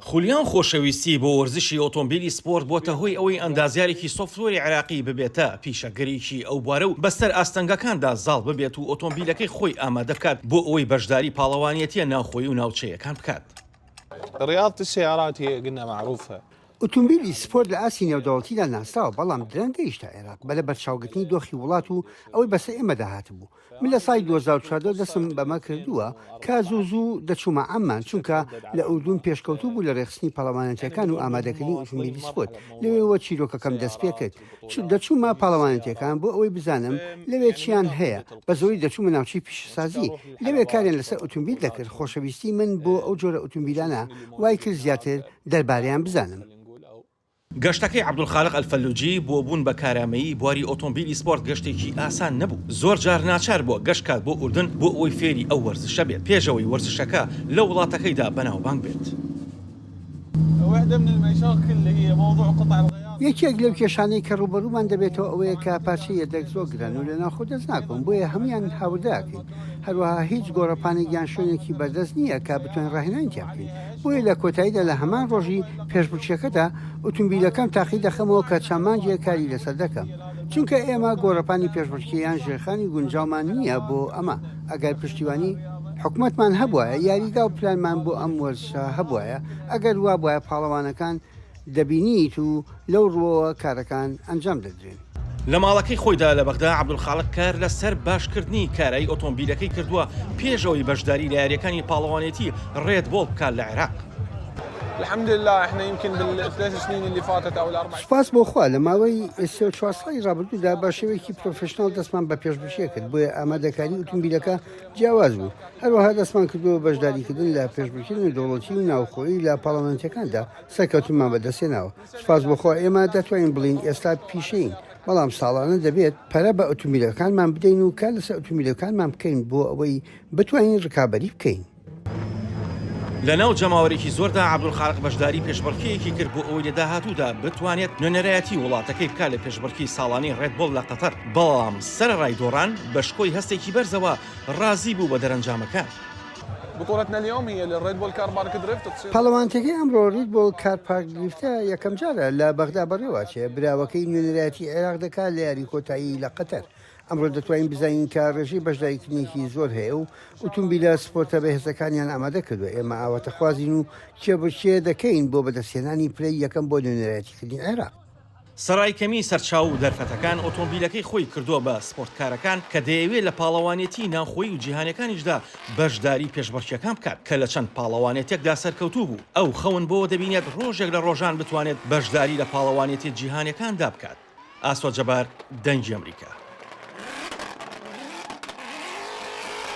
خولیا و خۆشەویستی بۆ وەرزشی ئۆتۆمبیلی سپۆرت بۆتە هۆی ئەوەی ئەندازیارێکی سۆفتوێری عێراقی ببێتە پیشەگەرێکی ئەو بوارە و بەسەر ئاستەنگەکاندا زاڵ ببێت و ئۆتۆمبیلەکەی خۆی ئامادە بکات بۆ ئەوەی بەشداری پاڵەوانیەتیە ناوخۆیی و ناوچەیەکان بکات. رياضة السيارات هي قلنا معروفة. ئوتومبیلی سپۆرت لە ئاستی نێودەوڵەتیدا ناسراوە، بەڵام درەنگ گەیشتە عێراق، بە لەبەرچاوگرتنی دۆخی وڵات و ئەوەی بەسەر ئێمەدا هاتبوو. من لە ساڵی 2014 دەستم بەمە کردووە کە زوو زوو دەچوومە عەممان، چونکە لە ئوردون پێشکەوتوو بوو لە رێکخستنی پاڵەوانێتییەکان و ئامادەکردنی ئوتومبیلی سپۆرت، لەوێوە چیرۆکەکەم دەستپێکرد. دەچوومە پاڵەوانێتییەکان بۆ ئەوەی بزانم لەوێ چییان هەیە، بە زۆری دەچوومە ناوچەی پیشەسازی، لەوێ کاریان لەسەر ئوتومبیل دەکرد، خۆشەویستی من بۆ ئەو جۆرە ئوتومبیلانە وایکرد زیاتر دەربارەیان بزانم. گەشتەکەی عەبدولخالق ئەلفەلوجی بۆ بوون بە کارامەیی بواری ئۆتۆمبیلی سپۆرت گەشتێکی ئاسان نەبوو، زۆر جار ناچار بووە گەشت کات بۆ ئوردن بۆ ئەوەی فێری ئەو وەرزشە بێت پێش ئەوەی وەرزشەکە لە وڵاتەکەیدا بەناوبانگ بێت. یەکێک لەو کێشانەی کە ڕووبەڕوومان دەبێتەوە ئەوەیە کە پارچەی یەدەگ زۆر گرانن و لە ناوخۆ دەست ناکەون، بۆیە هەموویان هاوردە ئەکەین. هەروەها هیچ گۆڕەپانێک یان شوێنێکی بەردەست نییە کە بتوانین ڕاهێنانی تیا بکەین، بۆیە لە کۆتاییدا لە هەمان ڕۆژی پێشبڕکێکەدا ئوتومبیلەکەم تاقی دەخەمەوە کە چەند مانگێک کاری لەسەر دەکەم، چونکە ئێمە گۆڕەپانی پێشبڕکێ یان ژێرخانی گونجاومان نییە بۆ ئەمە، ئەگەر پشتیوانی حکومەتمان هەبوایە، یاریگا و پلانمان بۆ ئەم وەرزشە هەبوایە، ئەگەر وابوایە پاڵەوانەکان دەبینیت و لەو ڕووەوە کارەکان ئەنجام دەدرێن. لە ماڵەکەی خۆیدا لە بەغدا، عەبدولخالق کار لەسەر باشکردنی کارایی ئۆتۆمبیلەکەی کردووە پێش ئەوەی بەشداری لە یارییەکانی پاڵەوانێتی رێد بۆڵ بکات لە عێراق. سوپاس بۆ خوا لە ماوەی سێ و چوار ساڵی ڕابردوودا بە شێوەیەکی پرۆفێشناڵ دەستمان بە پێشبڕکێ کرد، بۆیە ئامادەکاری ئوتومبیلەکە جیاواز بوو، هەروەها دەستمان کردووە بە بەشداریکردن لە پێشبڕکێ نێودەوڵەتی و ناوخۆیی لە پاڵەوانێتیەکاندا سەرکەوتنمان بەدەستهێناوە، سوپاس بۆ خوا ئێمە دەتوانین بڵێین ئێستا پیشەیین، بەڵام ساڵانە دەبێت پەرە بە ئوتومبیلەکانمان بدەین و کار لەسەر ئوتومبیلەکانمان بکەین بۆ ئەوەی بتوانین ڕکابەری بکەین. لەناو جەماوەرێکی زۆردا عەبدولخالق بەشداری پێشبڕکێیەکی کرد بۆ ئەوەی لە داهاتوودا بتوانێت نوێنەرایەتی وڵاتەکەی بکات لە پێشبڕکێی ساڵانەی ڕێد بۆڵ لە قەتەر، بەڵام سەرەڕای دۆڕان بە شکۆی هەستێکی بەرزەوە ڕازی بوو بە دەرەنجامەکە. پاڵەوانێتیەکەی ئەمڕۆ ڕید بۆڵ کار پارک دریفتە یەکەمجارە لە بەغدا بەڕێوەچێ، براوەکەی نوێنەرایەتی عێراق دەکات لە یاری کۆتایی لە قەتەر. ئەمڕۆ دەتوانین بزانین کە ڕێژەی بەشداریکردنێکی زۆر هەیە و ئوتومبیلە سپۆرتە بەهێزەکانیان ئامادە کردووە، ئێمە ئاواتەخوازین و کێبڕکێ دەکەین بۆ بەدەستهێنانی پلەی یەکەم بۆ نوێنەرایەتیکردنی عێراق. سەرای کەمی سەرچاوە و دەرفەتەکان، ئۆتۆمبیلەکەی خۆی کردووە بە سپۆرتکارەکان کە دەیەوێت لە پاڵەوانێتیی ناوخۆیی و جیهانیەکانیشدا بەشداری پێشبڕکێکان بکات کە لە چەند پاڵەوانێتیەکدا سەرکەوتوو بوو، ئەو خەون بەوە دەبینێت ڕۆژێک لە ڕۆژان بتوانێت بەشداری لە پاڵەوانێتیە جیهانیەکاندا بکات. ئاسۆ جەبار، دەنگی ئەمریکا.